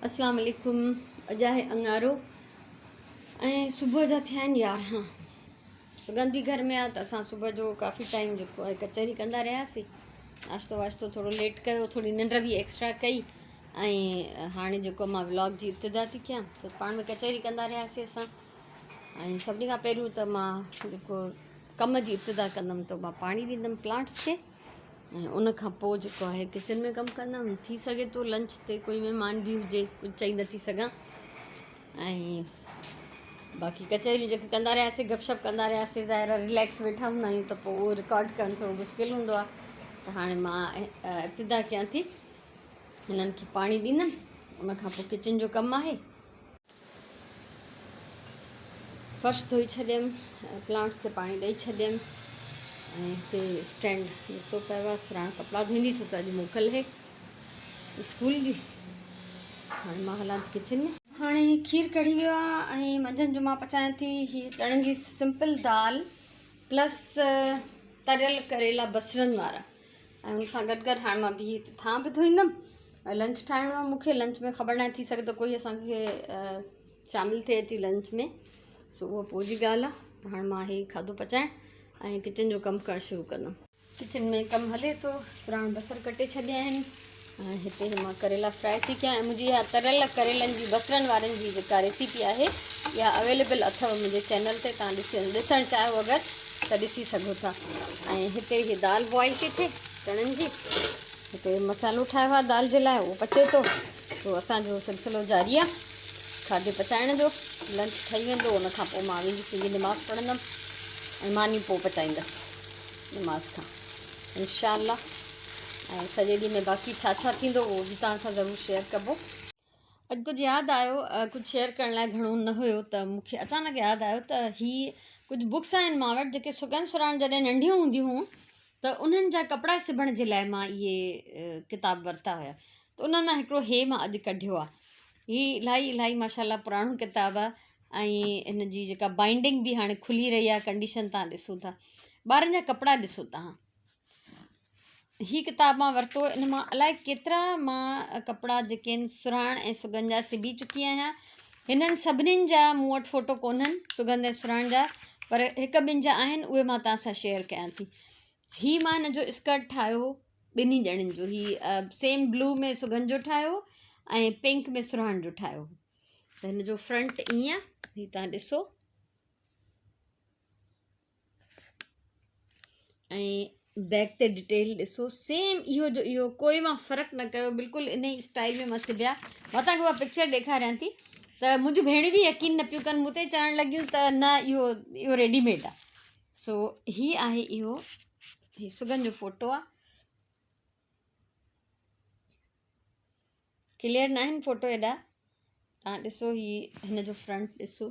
اسلام عليڪم اڄ آهي اڱارو ۽ صبح جا ٿيا آهن يارهن سڳنڌ به گهر ۾ آهي ته اسان صبح جو ڪافي ٽائيم جيڪو آهي ڪچهري ڪندا رهياسين ناشتو واشتو ٿورو ليٽ ڪيو ٿوري ننڊ به ايڪسٽرا ڪئي ۽ هاڻي جيڪو مان ولاگ جي ابتدا ٿي ڪيان ته پاڻ ۾ ڪچهري ڪندا رهياسين اسان ۽ سڀني کان پهريون ته مان جيڪو ڪم جي ابتدا ڪندم ته مان پاڻي ڏيندم پلانٽس کي ۽ ان کان پوء جيڪو آهي ڪچن ۾ ڪم ڪندم ٿي سگهي ٿو لنچ تي ڪوئي مهمان به هجي ڪجهه چئي نٿي سگهان ۽ باقي ڪچهريون جيڪي ڪندا رهياسي گپ شپ ڪندا رهياسي ظاهر آهي رليڪس ويٺا هوندا آهيون ته پوء اهو رڪارڊ ڪرڻ ٿورو مشڪل هوندو آهي ته هاڻي مان ابتدا ڪيان ٿي هنن کي پاڻي ڏيندم ان کان پوء ڪچن جو ڪم آهي فرش ڌوئي ڇڏيم پلانٽس کي پاڻي ڏئي ڇڏيم ۽ هتي اسٽينڊ نڪتو پيو آهي سراڻ ڪپڙا ڌوئيندي ڇو ته اڄ موڪل آهي اسڪول جي هاڻي مان هلان ٿي ڪچن ۾ هاڻي کير ڪڙهي ويو آهي ۽ منجهند جو مان پچايان ٿي هي چڻن جي سمپل دال پلس تريل ڪريلا بصرن وارا ۽ ان سان گڏ گڏ هاڻي مان بيهي هتي ٿانء به ڌوئيندم ۽ لنچ ٺاهڻو آهي مون کي لنچ ۾ خبر ناهي ٿي سگهي ته ڪوئي اسانکي شامل ٿئي اچي لنچ ۾ سو اها پوء جي ڳالهه آهي ته هاڻي مان هي کاڌو پچائڻ ۽ ڪچن جو ڪم ڪرڻ شروع ڪندم. ڪچن ۾ ڪم هلي ٿو سراڻ بصر ڪٽي ڇڏيا آهن ۽ هتي مان ڪريلا فرائي ٿي ڪيان ۽ منهنجي اها تريل ڪريلن جي بصرن وارن جي جيڪا ريسيپي آهي اها اويليبل اٿو منهنجي چينل تي تان ڏسي ڏسڻ چاهيو اگر ته ڏسي سگهو ٿا ۽ هتي هي دال بوائل ٿي ٿئي چڻن جي هتي مسالو ٺاهيو آهي دال جي لاء اهو پچي ٿو سو اسانجو سلسلو جاري آهي کاڌي پچائڻ جو لنچ ٺهي ويندو ان کان پوء مان ويندس سنڌي نماز پڙهندم ۽ ماني پوء پچائيندس نماز کان انشاء الله ۽ سڄي ڏينهن ۾ باقي ڇا ڇا ٿيندو اهو به توهان سان ضرور شيئر ڪبو. اڄ ڪجهه ياد آيو ڪجهه شيئر ڪرڻ لاء گهڻو نه هيو ته مون کي اچانڪ ياد آيو ته هي ڪجهه بڪس آهن مان وٽ جيڪي سگن سراڻ جڏهن ننڍيون هونديون هيون ته انهن جا ڪپڙا سبڻ جي لاء مان اهي ڪتاب ورتا هيا ته انهن مان هڪڙو هي مان اڄ ڪڍيو آهي هي الاهي الاهي ماشاء الله پراڻو ڪتاب آهي ۽ هن جي جيڪا بائنڊنگ به هاڻي کلي رهي آهي ڪنڊيشن تان ڏسو ٿا ٻارن جا ڪپڙا ڏسو تان هي ڪتاب مان ورتو ان مان الائي ڪيترا مان ڪپڙا جيڪي آهن سرهاڻ ۽ سڳنڌ جا سبي چڪي آهيان هنن سڀنين جا مون وٽ فوٽو ڪونهن سڳنڌ ۽ سرهاڻ جا پر هڪ ٻن جا آهن اهي مان توهان سان شيئر ڪيان ٿي هي مان هن جو اسڪرٽ ٺاهيو هو ٻنهي ڄڻين جو هي سيم بلو ۾ سڳنڌ جو ٺاهيو ۽ پنڪ ۾ سرهاڻ جو ٺاهيو ته هن جو فرنٽ ائين هي توهان ڏسو ۽ بيڪ تي ڊيٽيل ڏسو سيم اهو جو اهو ڪوئي مان فرق نه ڪيو بلڪل ان ئي اسٽائل ۾ مان سبيا مان تان کي اها پڪچر ڏيکاريان ٿي ته منهنجون ڀيڻيون به يقين نه پيون ڪن مون تي چوڻ لڳيون ته نه اهو اهو ريڊي ميڊ آهي سو هي آهي اهو هي سگن جو فوٽو آهي ڪليئر نه آهن فوٽو ايڏا تان ڏسو هي هن جو فرنٽ ڏسو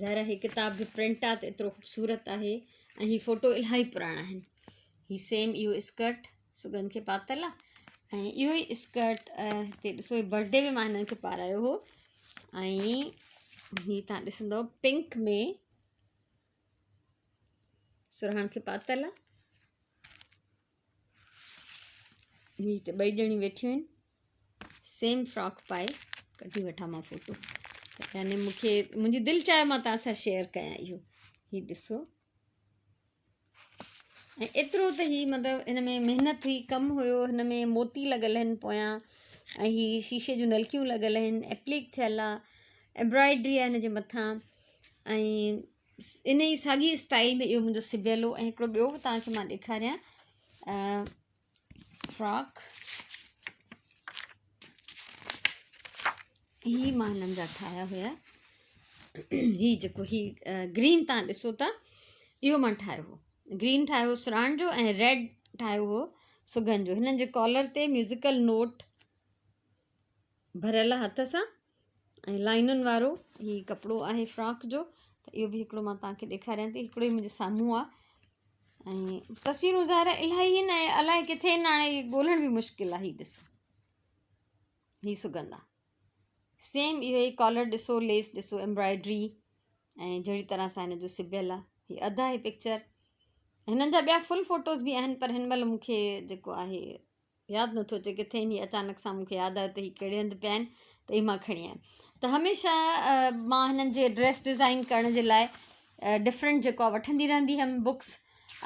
ظاهر هي ڪتاب جو پرنٽ آ ته ايترو خوبصورت آهي ۽ هي فوٽو الاهي پراڻا آهن هي سيم اهو اسڪرٽ سگن کي پاتل آ ۽ اهو ئي اسڪرٽ هتي ڏسو برٿ ڊي ۾ مان هنن کي پارايو هو ۽ هي تان ڏسندو پنڪ ۾ سرهاڻ کي پاتل آ هي هتي ٻئي ڄڻيون ويٺيون آهن سيم فراڪ پائي ڪڍي وٺان مان فوٽو يعني مونکي منهنجي دل چاهي مان توهان سان شيئر ڪيان اهو هي ڏسو ۽ ايترو ته هي مطلب هن ۾ محنت هئي ڪم هيو هن ۾ موتي لڳل آهن پويان ۽ هي شيشي جون نلڪيون لڳل آهن ايپليڪ ٿيل آهي ايمبرائڊري آهي هن جي مٿان ۽ ان ئي ساڳي اسٽائل ۾ اهو منهنجو سبيل هو ۽ هڪڙو ٻيو به توهان کي مان ڏيکاريان فراڪ هي مان هنن جا ٺاهيا هيا هي جيڪو هي گرين تان ڏسو ٿا اهو مان ٺاهيو هو گرين ٺاهيو سراڻ جو ۽ ريڊ ٺاهيو هو سگن جو هنن جي ڪالر تي ميوزيڪل نوٽ ڀريل هٿ سان ۽ لائنن وارو هي ڪپڙو آهي فراڪ جو ته اهو به هڪڙو مان توهان کي ڏيکاريان ٿي هڪڙو ئي منهنجي سامهون آهي ۽ تصويرون ظاهر الاهي آهن ۽ الائي ڪٿي آهن هاڻي ڳولڻ به مشڪل آهي هي ڏسو هي سگند آهي سيم اهو ئي ڪالر ڏسو ليس ڏسو ايمبرائڊري ۽ جهڙي طرح سان هن جو سبيل آهي هي اڌ آهي پڪچر هنن جا ٻيا فل فوٽوز به آهن پر هن مهل مون کي جيڪو آهي. ياد نٿو اچي ڪٿي آهن هي اچانڪ سان مونکي ياد آيو ته هي ڪهڙي هنڌ پيا آهن ته هي مان کڻي آيم ته هميشه مان هنن جي ڊريس ڊزائن ڪرڻ جي لاء ڊفرنٽ جيڪو آهي وٺندي رهندي هيم بڪس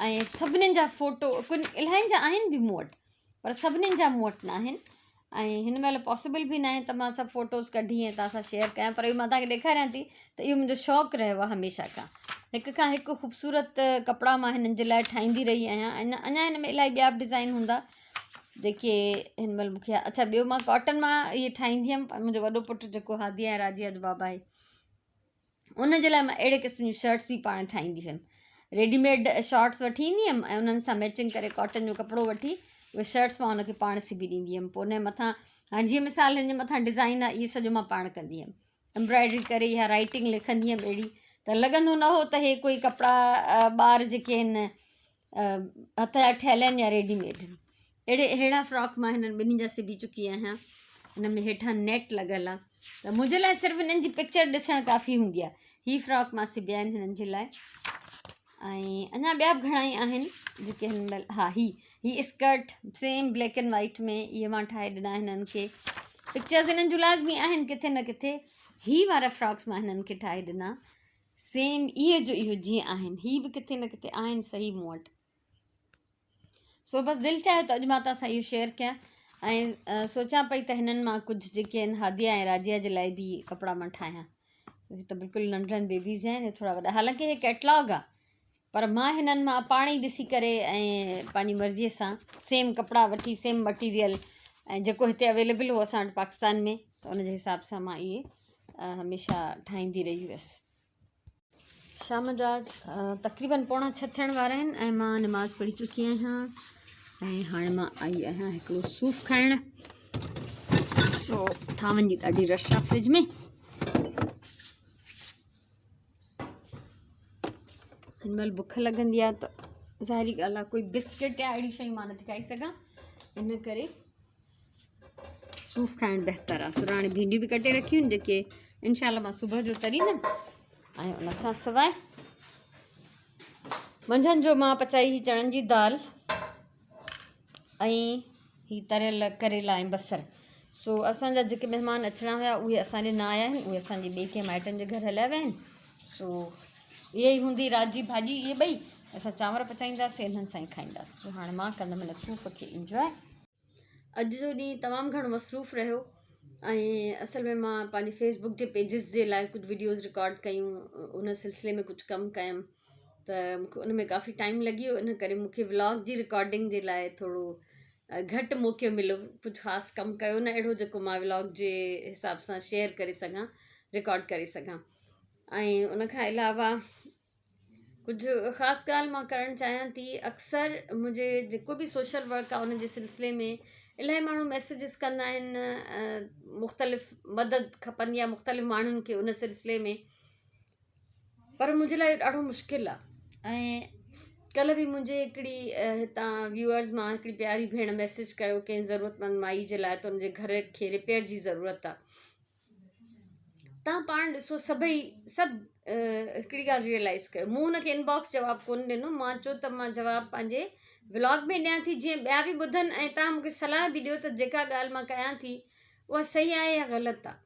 ۽ سڀنين جا فوٽو الاهين جا آهن به مون وٽ پر سڀنين جا مون وٽ نه آهن ۽ هن مهل پاسيبل به ناهي ته مان سڀ فوٽوز ڪڍي ۽ توهان سان شيئر ڪيان پر اهو مان توهان کي ڏيکاريان ٿي ته اهو منهنجو شوق رهيو آهي هميشه کان هڪ کان هڪ خوبصورت ڪپڙا مان هنن جي لاء ٺاهيندي رهي آهيان ۽ اڃا هن ۾ الاهي ٻيا به ڊزائن هوندا جيڪي هن مهل مونکي اڇا ٻيو مان ڪاٽن مان اهي ٺاهيندي هيم منهنجو وڏو پٽ جيڪو هادي ۽ راجيا جو بابا آهي ان جي لاء مان اهڙي قسم جون شرٽس به پاڻ ٺاهيندي هيم ريڊي ميڊ شارٽس وٺي ايندي هيم ۽ انهن سان ميچنگ ڪري ڪاٽن جو ڪپڙو وٺي اهي شرٽس مان ان کي پاڻ سبي ڏيندي هيم پوء ان جي مٿان هاڻي جيئن مثال هن جي مٿان ڊزائن آهي اهو سڄو مان پاڻ ڪندي هيم امبرائڊري ڪري يا رائٽنگ لکندي هيم اهڙي ته لڳندو نه هو ته هي ڪوئي ڪپڙا ٻار جيڪي آهن هٿ جا ٺهيل آهن يا ريڊي ميڊ اهڙي اهڙا فراڪ مان هنن ٻنهي جا سبي چڪي آهيان هن ۾ هيٺان نيٽ لڳل آهي ته منهنجي لاء صرف هنن جي پڪچر ڏسڻ ڪافي هوندي آهي هي فراڪ مان سبيا آهن هنن جي لاء ۽ اڃا ٻيا به گهڻا ئي آهن جيڪي هن مهل ها هي هي skirt same black and white ۾ اهي مان ٺاهي ڏنا هنن کي پڪچرز هنن جون لازمي آهن ڪٿي نه ڪٿي هي وارا فراڪس مان هنن کي ٺاهي ڏنا سيم اهي جو اهو جيئن آهن هي به ڪٿي نه ڪٿي آهن صحيح مون وٽ سو بس دل چاهيو ته اڄ مان توهان سان اهو شيئر ڪيان ۽ سوچان پئي ته هنن مان ڪجهه جيڪي آهن هاديه ۽ راجيه جي لاء به ڪپڙا مان ٺاهيان هي ته بلڪل ننڍڙن بيبيز آهن هي ٿورا وڏا حالانڪه هي ڪيٽلاگ آهي پر مان هنن مان پاڻ ئي ڏسي ڪري ۽ پنهنجي مرضيء سان سيم ڪپڙا وٺي سيم مٽيريل ۽ جيڪو هتي اويليبل هو اسان وٽ پاڪستان ۾ ته ان جي حساب سان مان اهي هميشه ٺاهيندي رهي هيس. شام جا تقريبن پوڻا ڇهه ٿيڻ وارا آهن ۽ مان نماز پڙهي چڪي آهيان ۽ هاڻي مان آئي آهيان هڪڙو صوف کائڻ سو ٿانون جي ڏاڍي رش آهي فرج ۾ هن مهل بک لڳندي آهي ته ظاهري ڳالهه آهي ڪوئي بسڪيٽ يا اهڙيون شيون مان نٿي کائي سگهان ان ڪري صوف کائڻ بهتر آهي سراڻي ڀينڊيون به ڪٽي رکيون آهن جيڪي انشاء الله مان صبح جو تريندم ۽ ان کان سواء منجهند جو مان پچائي هئي چڻن جي دال ۽ هي تريل ڪريلا ۽ بصر سو اسان جا جيڪي مهمان اچڻا هيا اهي اسان ڏي نه آيا آهن اهي اسان جي ٻئي ڪنهن مائٽن جي گهر هليا ويا آهن سو اها ئي هوندي رات جي ڀاڄي اهي ٻئي اسان چانور پچائينداسين انهن سان ئي کائينداسين سو هاڻي مان ڪندم هن صوف کي انجواء. اڄ جو ڏينهن تمام گهڻو مصروف رهيو ۽ اصل ۾ مان پنهنجي فيس بڪ جي پيجز جي لاء ڪجهه وڊيوز رڪارڊ ڪيون ان سلسلي ۾ ڪجهه ڪم ڪيم ته مونکي ان ۾ ڪافي ٽائيم لڳي ويو ان ڪري مونکي ولاگ جي رڪارڊنگ جي لاء ٿورو گهٽ موقعو مليو ڪجهه خاص ڪم ڪيو نه اهڙو جيڪو مان ولاگ جي حساب سان شيئر ڪري سگهان رڪارڊ ڪري سگهان ۽ ان کان علاوه ڪجهه خاص ڳالهه مان ڪرڻ چاهيان ٿي اڪثر منهنجي جيڪو به سوشل ورڪ آهي ان جي سلسلي ۾ الاهي ماڻهو ميسيجز ڪندا آهن مختلف مدد کپندي آهي مختلف ماڻهن کي ان سلسلي ۾ پر منهنجي لاء اهو ڏاڍو مشڪل آهي ۽ ڪلهه به منهنجي هڪڙي هتان ويوئرز مان هڪڙي پياري ڀيڻ ميسيج ڪيو ڪنهن ضرورتمند مائي جي لاء ته ان جي گهر کي رپيئر جي ضرورت آهي تان پاڻ ڏسو سڀئي سڀ هڪڙي ڳالهه ريئلائز ڪيو مون هن کي انباڪس جواب ڪونه ڏنو مان چيو ته مان جواب پنهنجي ولاگ ۾ ڏيان ٿي جيئن ٻيا به ٻڌن ۽ تان مونکي صلاح به ڏيو ته جيڪا ڳالهه مان ڪيان ٿي اها صحيح آهي يا غلط آهي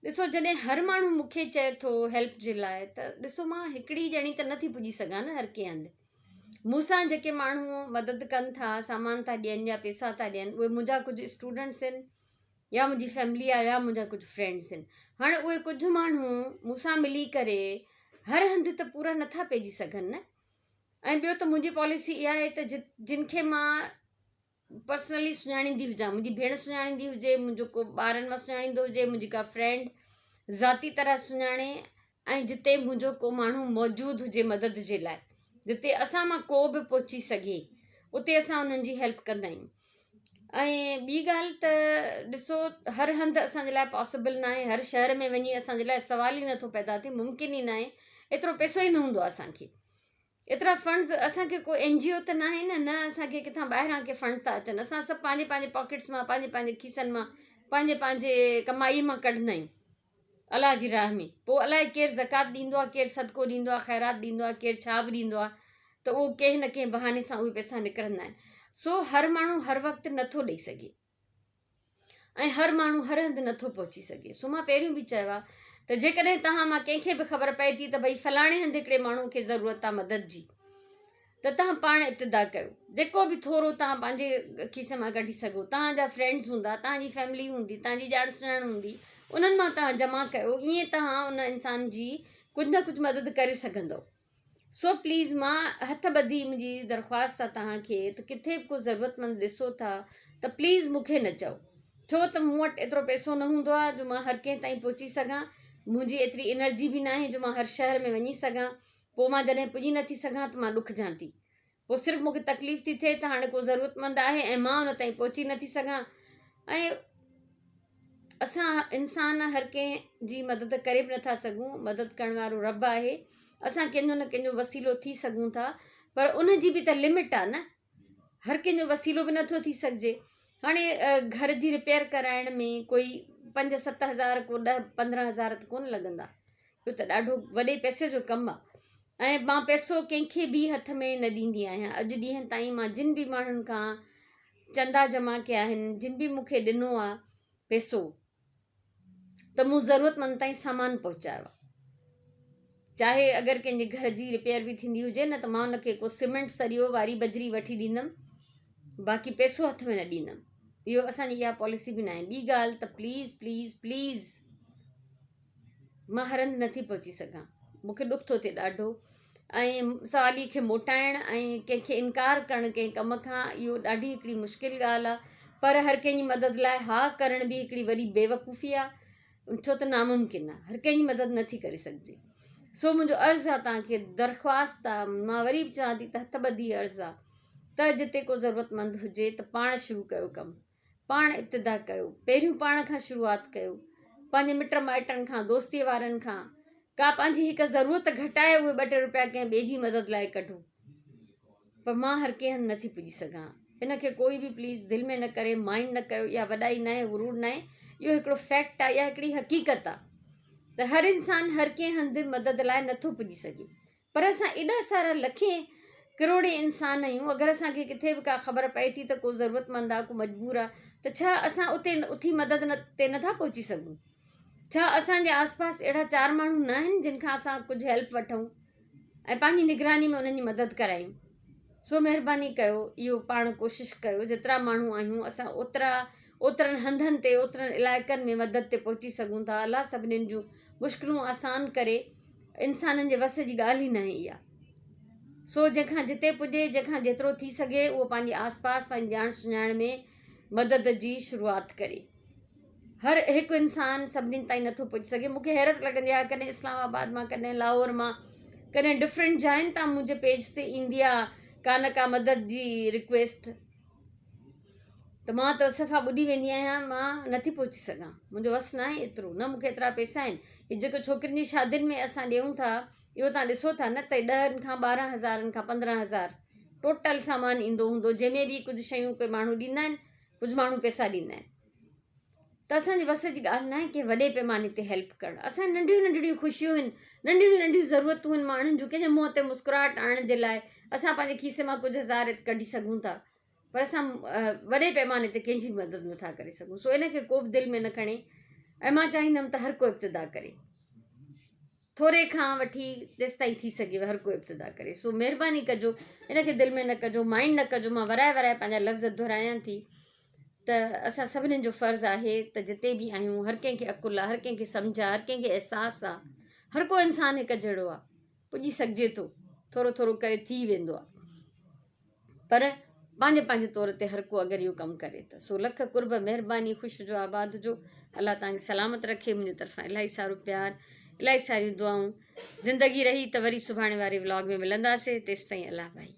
ڏسو جڏهن هر ماڻهو مون کي چئي ٿو هيلپ جي لاء ته ڏسو مان هڪڙي ڄڻي ته نٿي پڄي سگهان نه هر ڪنهن هنڌ مون سان جيڪي ماڻهو مدد ڪن ٿا سامان ٿا ڏين يا پيسا ٿا ڏين اهي منهنجا ڪجهه اسٽوڊنٽس آهن يا منهنجي فيملي آهي يا منهنجا ڪجهه فرينڊس آهن هاڻي اهي ڪجهه ماڻهو مون سان ملي ڪري هر هنڌ ته پورا نٿا پئجي سگهن نه ۽ ٻيو ته منهنجي پاليسي اها آهي ته جن کي مان پرسنلي سڃاڻيندي هجان منهنجي ڀيڻ سڃاڻيندي هجي منهنجو ڪو ٻارن مان سڃاڻيندو هجي منهنجي ڪا فرينڊ ذاتي طرح سڃاڻي ۽ جتي منهنجو ڪو ماڻهو موجود هجي مدد جي لاء جتي اسان مان ڪو به پهچي سگهي اتي اسان انهن جي هيلپ ڪندا آهيون ۽ ٻي ڳالهه ته ڏسو هر هنڌ اسان جي لاء پاسبل ناهي هر شهر ۾ وڃي اسان جي لاء سوال ئي نٿو پيدا ٿئي ممڪن ئي ناهي ايترو پئسو ئي نه هوندو اسان کي ايترا فنڊز اسان کي ڪو اين جي او ته ناهي نه نه اسان کي ڪٿان ٻاهران ڪي فنڊ ٿا اچن اسان سڀ پنهنجي پنهنجي پاڪيٽس مان پنهنجي پنهنجي کيسن مان پنهنجي پنهنجي ڪمائي مان ڪڍندا آهيون الله جي راهه ۾ پوء الائي ڪير زڪوات ڏيندو آهي ڪير صدقو ڏيندو آهي خيرات ڏيندو آهي ڪير ڇا به ڏيندو آهي ته اهو ڪنهن نه ڪنهن بهاني سان اهي پئسا نڪرندا آهن. سو هر ماڻهو هر وقت نٿو ڏئي سگهي ۽ هر ماڻهو هر هنڌ نٿو پهچي سگهي. سو مان پهريون به چيو آهي ته جيڪڏهن توهان مان ڪنهن کي به خبر پئي ٿي ته ڀئي فلاڻي هنڌ هڪڙي ماڻهو کي ضرورت آهي مدد جي ته توهان پاڻ ابتدا ڪيو. جيڪو به ٿورو توهان پنهنجي کيسي مان ڪڍي سگهو، توهان جا فرينڊز هوندا، توهان جي فيملي هوندي، توهان جي ڄاڻ سڃاڻ هوندي، انهن مان توهان جمع ڪيو، ائين توهان ان انسان جي ڪجهه نه ڪجهه مدد ڪري سگهندؤ. سو پليز مان هٿ ٻڌي منهنجي درخواست آ توهان کي ته ڪٿي به ڪو ضرورتمند ڏسو ٿا ته پليز مون کي نه چئو ڇو ته مون وٽ ايترو پئسو نه هوندو آ جو مان هر ڪنهن تائين پهچي سگهان منهنجي ايتري انرجي به ناهي جو مان هر شهر ۾ وڃي سگهان پوء مان جڏهن پڄي نٿي سگهان ته مان ڏکجان ٿي پوء صرف مون کي تڪليف ٿي ٿئي ته هاڻي ڪو ضرورتمند آهي ۽ مان ان تائين پهچي نٿي سگهان ۽ اسان انسان هر ڪنهن جي مدد ڪري به نٿا سگهون مدد ڪرڻ وارو رب آهي اسان ڪنهن جو نه ڪنهن جو وسيلو ٿي سگهون ٿا پر ان جي به ته لمٽ آهي نه هر ڪنهن جو وسيلو به نٿو ٿي سگهجي هاڻي گهر جي رپيئر ڪرائڻ ۾ ڪوئي پنج ست هزار ڪو ڏهه پندرهن هزار ته ڪونه لڳندا اهو ته ڏاڍو وڏي پئسي جو ڪم آهي ۽ مان پئسو ڪنهن کي به هٿ ۾ نه ڏيندي آهيان اڄ ڏينهن تائين مان جن به ماڻهن کان چندا جمع ڪيا آهن جن به مون کي ڏنو آ پئسو ته مون ضرورتمند تائين سامان پهچايو آ چاهي اگر ڪنهن جي گهر جي رپيئر به ٿيندي هجي نه ته مان ان کي ڪو سيمنٽ سريو واري بجري وٺي ڏيندم باقي پئسو هٿ ۾ نه ڏيندم اهو اسان جي اها پاليسي به ناهي ٻي ڳالهه ته پليز پليز پليز مان هر هنڌ نٿي پهچي سگهان مون کي ڏک ٿو ٿئي ڏاڍو ۽ سوالي کي موٽائڻ ۽ ڪنهن کي انڪار ڪرڻ ڪنهن ڪم کان اهو ڏاڍي هڪڙي مشڪل ڳالهه آهي پر هر ڪنهن جي مدد لاء ها ڪرڻ به هڪڙي وڏي بيوقوفي آهي ڇو ته ناممڪن آهي هر ڪنهن جي مدد نٿي ڪري سگهجي سو منهنجو عرض آهي توهان کي درخواست آهي مان وري به چوان ٿي ته هٿ ٻڌي عرض آهي ته جتي ڪو ضرورتمند هجي ته پاڻ شروع ڪيو ڪم پاڻ ابتدا ڪيو، پهريون پاڻ کان شروعات ڪيو، پنهنجي مٽ مائٽن کان، دوستيء وارن کان، ڪا پنهنجي هڪ ضرورت گهٽائي اهي ٻه ٽي روپيا ڪنهن ٻئي جي مدد لاء ڪڍو. پر مان هر ڪنهن هنڌ نٿي پڄي سگهان. ان کي ڪوئي به پليز دل ۾ نه ڪري، مائنڊ نه ڪيو، اها وڏائي ناهي، غرور ناهي، اهو هڪڙو فيڪٽ آهي، اها هڪڙي حقيقت آهي ته هر انسان هر ڪنهن هنڌ مدد لاء نٿو پڄي سگهي. پر اسان ايڏا سارا لکين ڪروڙين انسان آهيون اگر اسان کي ڪٿي به ڪا خبر پئي ٿي ته ڪو ضرورتمند آهي ڪو مجبور آهي ته ڇا اسان اتي اٿي مدد تي نٿا پهچي سگهون ڇا اسان جي آس پاس اهڙا چار ماڻهو نه آهن جن کان اسان ڪجهه هيلپ وٺون ۽ پنهنجي نگراني ۾ انهن جي مدد ڪرايون سو مهرباني ڪيو اهو پاڻ ڪوشش ڪيو جيترا ماڻهو آهيون اسان اوترا اوترن هنڌن تي اوترن علائقن ۾ مدد تي پهچي سگهون ٿا الله سڀنين جون مشڪلون آسان ڪري انسانن جي وس جي ڳالهه ئي ناهي اها. سو جنهن کان جتي پڄي، جنهن کان جيترو ٿي سگهي، اهو پنهنجي آس پاس، پنهنجي ڄاڻ سڃاڻ ۾ مدد جي شروعات ڪري. هر هڪ انسان سڀني تائين نٿو پڄي سگهي. مون کي حيرت لڳندي آهي ڪڏهن اسلام آباد مان، ڪڏهن لاهور مان، ڪڏهن ڊفرنٽ جاين تان منهنجي پيج تي ايندي آهي ڪا نه ڪا مدد جي رڪويسٽ. ته مان ته صفا ٻڏي ويندي آهيان مان نٿي پهچي سگهان منهنجو وس ناهي ايترو نه مونکي ايترا پئسا آهن هي جيڪو ڇوڪرين جي شادين ۾ اسان ڏيون ٿا اهو تان ڏسو ٿا نه ته ڏهن کان ٻارهن هزارن کان پندرهن هزار ٽوٽل سامان ايندو هوندو جنهن ۾ به ڪجهه شيون ڪوئي ماڻهو ڏيندا آهن ڪجهه ماڻهو پئسا ڏيندا آهن ته اسان جي وس جي ڳالهه ناهي ڪنهن وڏي پيماني تي هيلپ ڪرڻ اسان ننڍيون ننڍڙيون خوشيون آهن ننڍڙيون ننڍيون ضرورتون آهن ماڻهن جون ڪنهن جي منهن تي مسڪراهٽ آڻڻ جي لاء اسان پنهنجي کيسي مان ڪجهه هزار ڪڍي سگهون ٿا پر اسان وڏي پيماني تي ڪنهن جي به مدد نٿا ڪري سگهون سو ان کي ڪو به دل ۾ نه کڻي ۽ مان چاهيندم ته هر ڪو ابتدا ڪري ٿوري کان وٺي تيستائين ٿي سگهي هر ڪو ابتدا ڪري سو مهرباني ڪجو ان کي دل ۾ نه ڪجو مائنڊ نه ڪجو مان ورائي ورائي پنهنجا لفظ دهرايان ٿي ته اسان سڀني جو فرض آهي ته جتي به آهيون هر ڪنهن کي عقل آهي هر ڪنهن کي سمجھ آهي هر ڪنهن کي احساس آهي هر ڪو انسان هڪ جهڙو آهي پڄي سگهجي ٿو ٿورو ٿورو ڪري ٿي ويندو آهي پر پنهنجي پنهنجي طور تي هر ڪو اگر اهو ڪم ڪري ته سو لک قرب مهرباني خوش هجو آباد هجو الله توهان کي سلامت رکي منهنجي طرفان الاهي سارو پيار الاهي ساريون دعائون زندگي رهي ته وري سڀاڻي واري ولاگ ۾ ملنداسي تيستائين الله ڀائي.